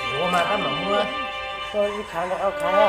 Yuav mas kab mam muab, koj ib khav nrog koj khav na.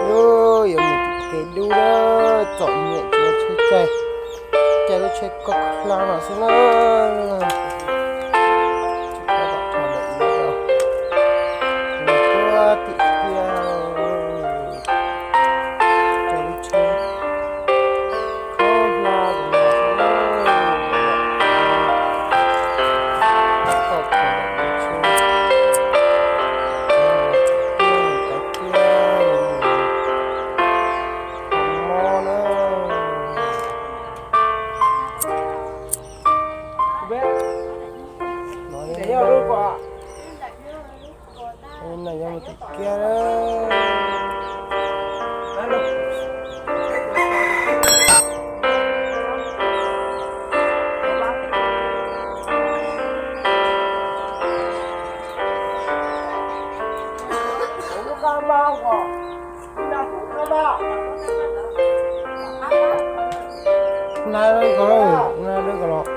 Yuav mus tim kev dub lawm, txom nyem tsis muaj tsheb caij, caij lub tsheb koj hla no xwb na. Tim kiag caij lub tsheb koj hla no xwb na. Koj hla lub tsheb, koj hla tiag, mob na. No yog mus tim kiag. Nai lawm ko, nai lawm ko los.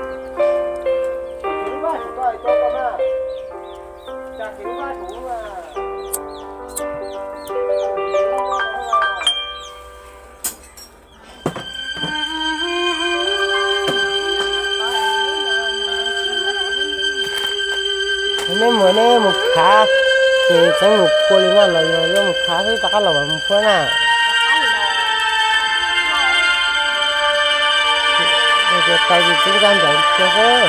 Nej mus, nej mus khav, ces txeeb mus phua li na los yog yuav mus khav xwb rov qab los mam mus phua na. Tais tsis txeeb kab ncaws kiag xwb.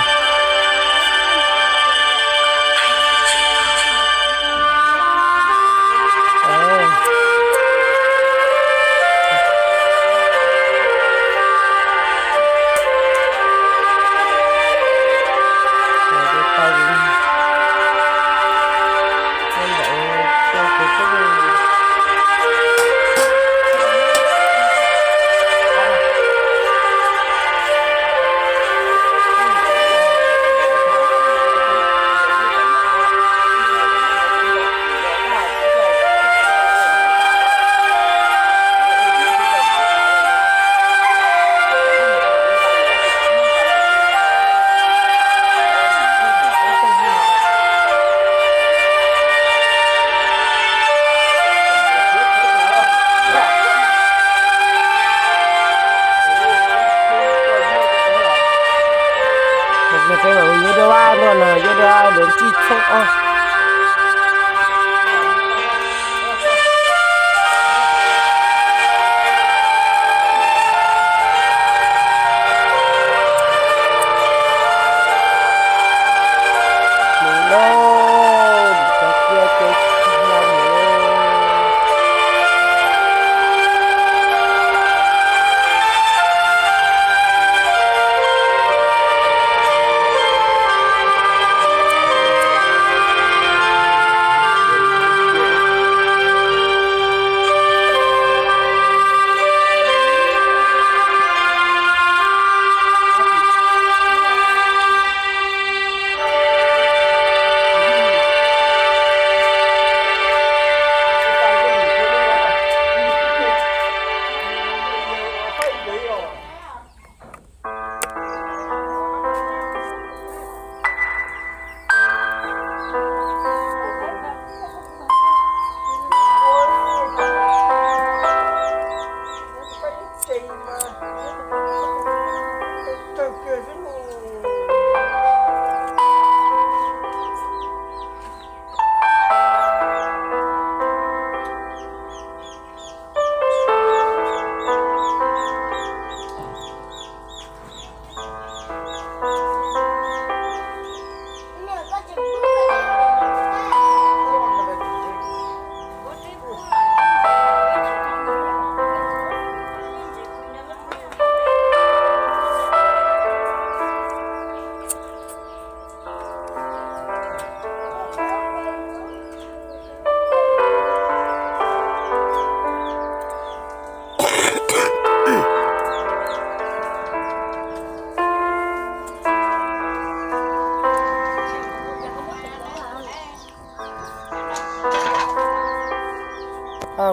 Peb mam mus yuav dua vaj no, yuav dua lawv tsij txheej os.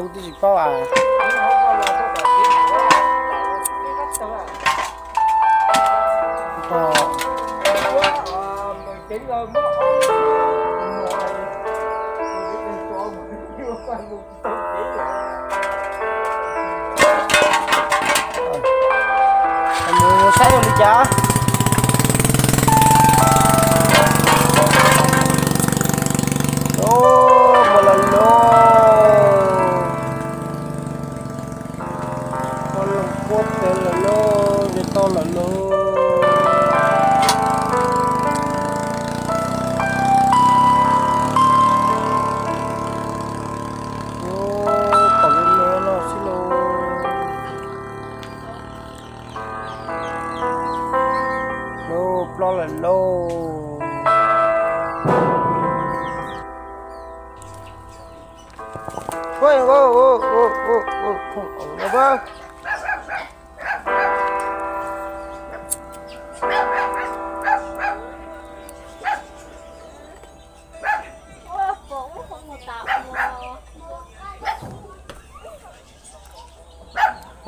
Twb tsis paub as. Mus saib li cas. Mus los lauj. Tau loo kuab tes lawm lauj, yog tau lawm lauj. Ub, pom lub me no xwb lauj. Lauj, ploj lawm lauj.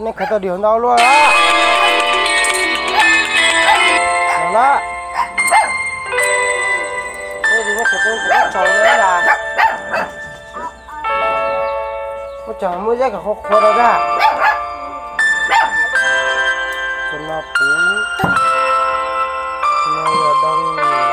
Nej khaws tau dib hauv ntau luaj lawm. Los na. Tej tus muab khaws tau kuv tsaus na. Muab cov muab zeb kom qhuav qhuav rau na. Tus no puv, tus no yog doo.